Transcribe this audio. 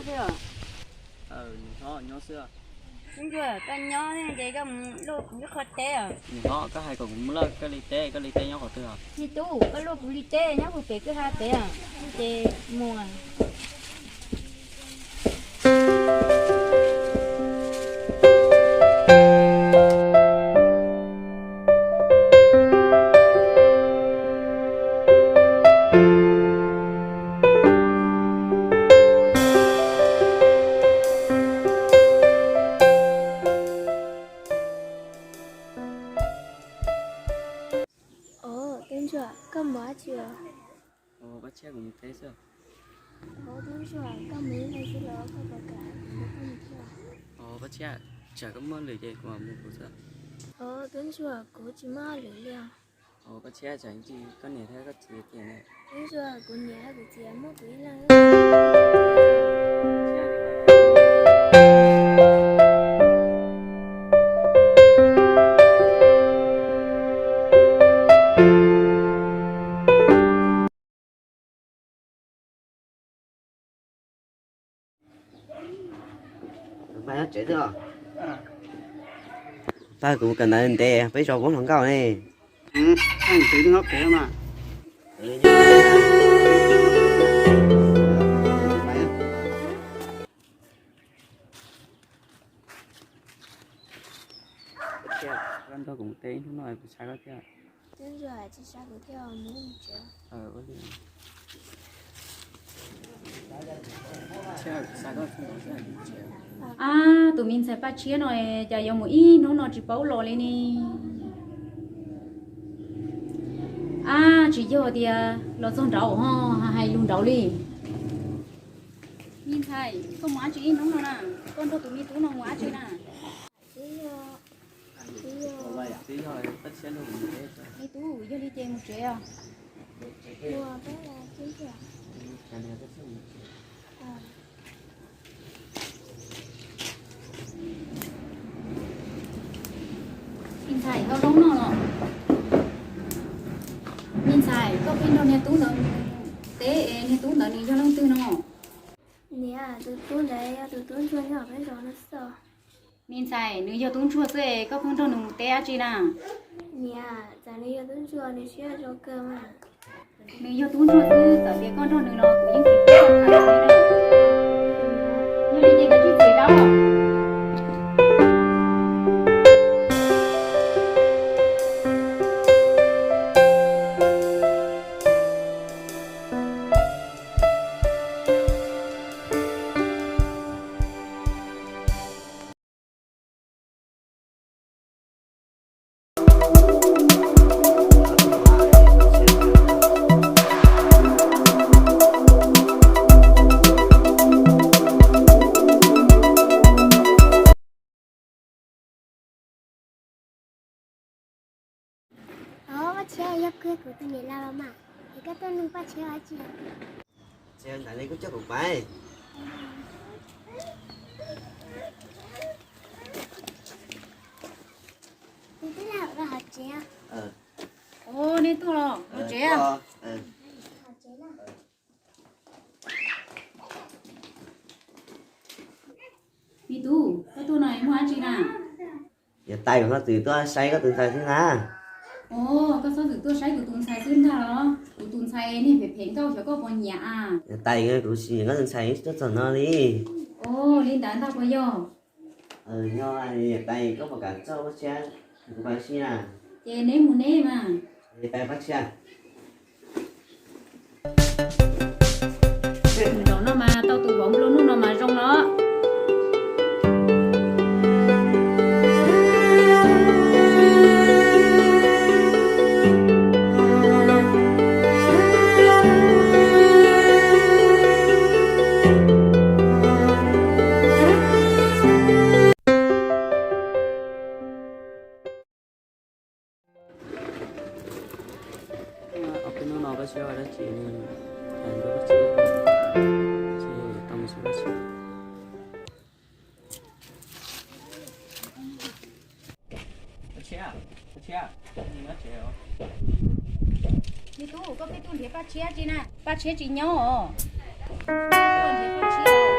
Nws hlob nyob xwb. Tub ntsuag, koj nyob ces koj mus luaj kuv ib qho teb os. Nws hlob, koj hais kom kuv mus luaj koj li teb, koj li teb nyob qhov twg os? Me tub, koj luaj kuv li teb nyob puag pem kwj ha pem os, ces mus. Os, tub ntsuag, koj mus dab tsi os? Os, Paj Tshiab, kuv mus teb xwb. Os, tub ntsuag, koj mus ib leeg xwb los koj puas kam kuv nrog koj mus thiab? Os, Paj Tshiab, tsam koj muaj lwm ces kuv mam mus kuv xwb. Os, tub ntsuag, kuv tsis muaj lwm li os. Os, Paj Tshiab, tsam ib ntsis koj niam thiab koj txiv tias ne. Tub ntsuag, kuv niam thiab kuv txiv muaj kuv ib leeg. Paj, nyob tsev xwb os. Paj, kuv kawm ntawv ntev peb zos puab hluas nkauj ne. Koj nrog kuv mus teb ib hnub no kuv xav koj thiab. Tub ntsuag, tsis xav kuv thiab, mus mus tsev. Ab, tus me ntxhais Paj Tshiab no cas yuav mus ib hnub no tsis paub los li ne. Ab, tsis yog tias los txog nraud ho hais lus nraud li. Me ntxhais, koj mus dab tsi ib hnub no na? Koj nrog tus me tub no mus dab tsi na? Me tub, yog li ces mus tsev os. Me ntxhais, koj zoo no los? Me ntxhais, koj pheej nrog niag tub ntawd teb es niag tub ntawd nws yog leej twg no? Niam, tus tub ntawd yog tus tub ntsuag nyob peb zos no xwb. Me ntxhais, nws yog tub ntsuag xwb es koj pheej nrog nws mus teb dab tsi na? Niam, txawm nws yog tub ntsuag nws siab zoo kawg mas. Nws yog tub ntsuag xwb, txawm tias koj nrog nws los kuv yeej tsis pub koj tham li na. Yog li ces koj tsis txiav zab. Os, Paj Tshiab, yog kuv, kuv tus niam laus los mas, es koj tuaj nug Paj Tshiab ua dab tsi? Tshiab ntawd li kuj coj kuv pais. Tus tij laug, los hauv tsev. Os, nej tuaj los hauv tsev. Me tub, koj tuaj no muaj dab tsi na? Niam tais, kuv txhob txwm tuaj saib koj tus ntxhais xwb ntag. Os, koj txhob txwm tuaj saib kuv tus ntxhais xwb ntag los? Kuv tus ntxhais niag phem phem nkauj xyov koj puas nyiam a. Niam tais, kuv tsis nyiam koj tus ntxhais, tuaj txog no li. Os, li ntawd ntag puas yog? Yog, niam tais, koj puas kam coj Paj Tshiab, kuv pab sib na. Ces neb mus neb mas. Niam tais, Paj Tshiab. Zaum no mas tau tus vauv nplua nuj no mas zoo los. Ob peb hnub no koj siab ua dab tsi ne? Hais rau koj txiv, tsis tau mus xyuas koj txiv. Paj Tshiab, Paj Tshiab, nyob tsev os. Me tub, koj pheej tuaj nrhiav Paj Tshiab tsi na? Paj Tshiab tsis nyob os. Tuaj nrhiav Paj Tshiab.